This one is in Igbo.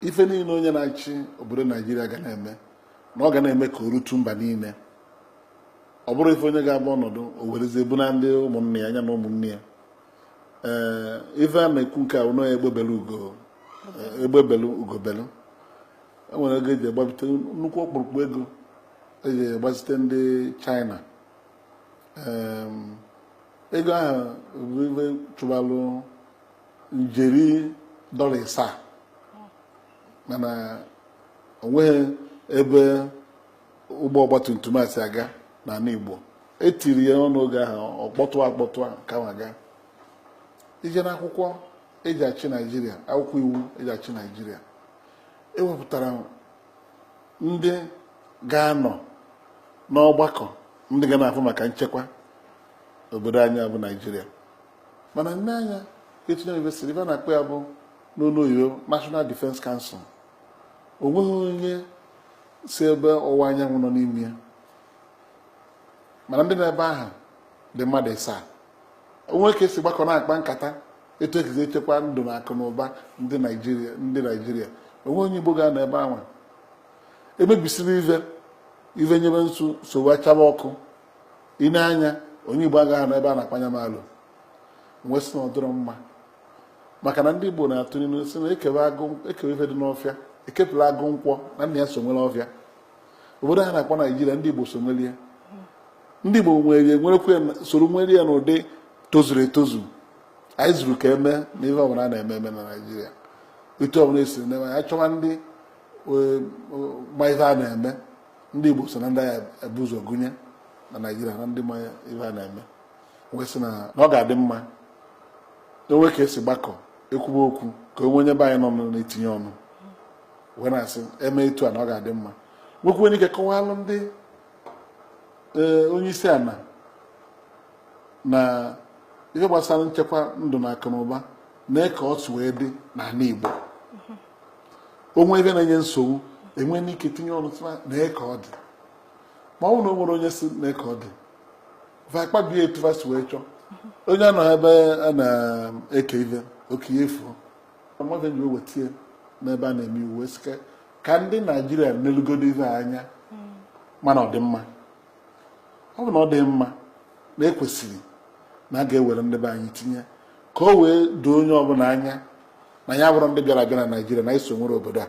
Ife niile onye na-achị obodo Naijiria ga na-eme, na ọ ga na-eme ka o rutu mba niile. Ọ bụrụ ife onye ga-abụ ọnọdụ o werezie ebu na ndị ụmụnne ya anya na ụmụnne ya. Ee, ife a na-ekwu nke a bụ na egbebelu ugo, egbebelu ugobelu. E nwere ego eji agbabite nnukwu ọkpụrụkpụ ego eji agbazite ndị China. Ego ahụ bụ ife chụbalụ njeri $7, mana o nweghị ebe ụgbọ ọgbatumtum a si aga n'ala Igbo. Etiri ya ọnụ oge ahụ, ọkpọtụ akpọtụ kama ga ije n'akwụkwọ eji achị Naijiria, akwụkwọ iwu eji achị Naijiria, ewepụtara ndị ga-anọ n'ọgbakọ ndị ga na-afụ maka nchekwa obodo anyị bụ Naijiria. Mana nne anya etinye ife ife a na-akpọ ya bụ n'olu oyibo National Defence Council, o nweghị onye si ebe ọwụwa anyanwụ nọ n'ime ya. Mana ndị na-ebe ahụ dị mmadụ 7. Onwe ka esi gbakọ na-akpa nkata etu ekizi echekwa ndụ na akụ na ụba ndị Naijiria, ndị Naijiria, onwe onye Igbo ga-anọ ebe ahụ. Emebisiri ive ive nyebe nsu nsogbu, achaba ọkụ ine anya, onye Igbo agaghị anọ ebe a na-akpanya m alụ. Nwee sị na ọ dịrọ mma, maka na ndị Igbo na-atụ n'ilu sị na ekebe agụ, ekebe ife dị n'ọfịa, ekepụla agụ nkwọ na nna ya so nwere ọfịa. Obodo ha na-akpọ Naijiria, ndị Igbo so nwere ya. Ndị Igbo nwere nwerekwa ya, soro nwere ya n'ụdị tozuru etozu. Anyị zuru ka eme na ihe ọbụla a na-eme eme na Naijiria. Etu ọbụla esiri na-eme ya, chọwa ndị ma ife a na-eme, ndị Igbo so na ndị agha ebu ụzọ gụnye na Naijiria na ndị ma ife a na-eme. Wee sị na ọ ga-adị mma onwe ka esi gbakọ ekwuba okwu ka onwe onye be anyị nọ na-etinye ọnụ, wee na-asị eme etu a na ọ ga-adị mma. Nwekwa ike kọwalụ ndị onye isi ala na ihe gbasara nchekwa ndụ na akụ na ụba na ka ọ si wee dị n'ala Igbo. Onwe ebe na-enye nsogbu, enwe n'ike tinye ọnụ sị na ka ọ dị. Ma ọ bụrụ na o nwere onye si na ka ọ dị, va kpabie etu va si wee chọọ. Onye anọ ebe a na-eke ive oke ya efuo ọmọdụ ji wetie n'ebe a na-eme iwu, wee sị ka ndị Naijiria nelugodo ive anya, mana ọ dị mma. Ọ bụ na ọ dị mma na ekwesịrị na a ga-ewere ndị be anyị tinye, ka o wee doo onye ọbụla anya na ya bụrụ ndị bịara abịa na Naijiria na iso nwere obodo a.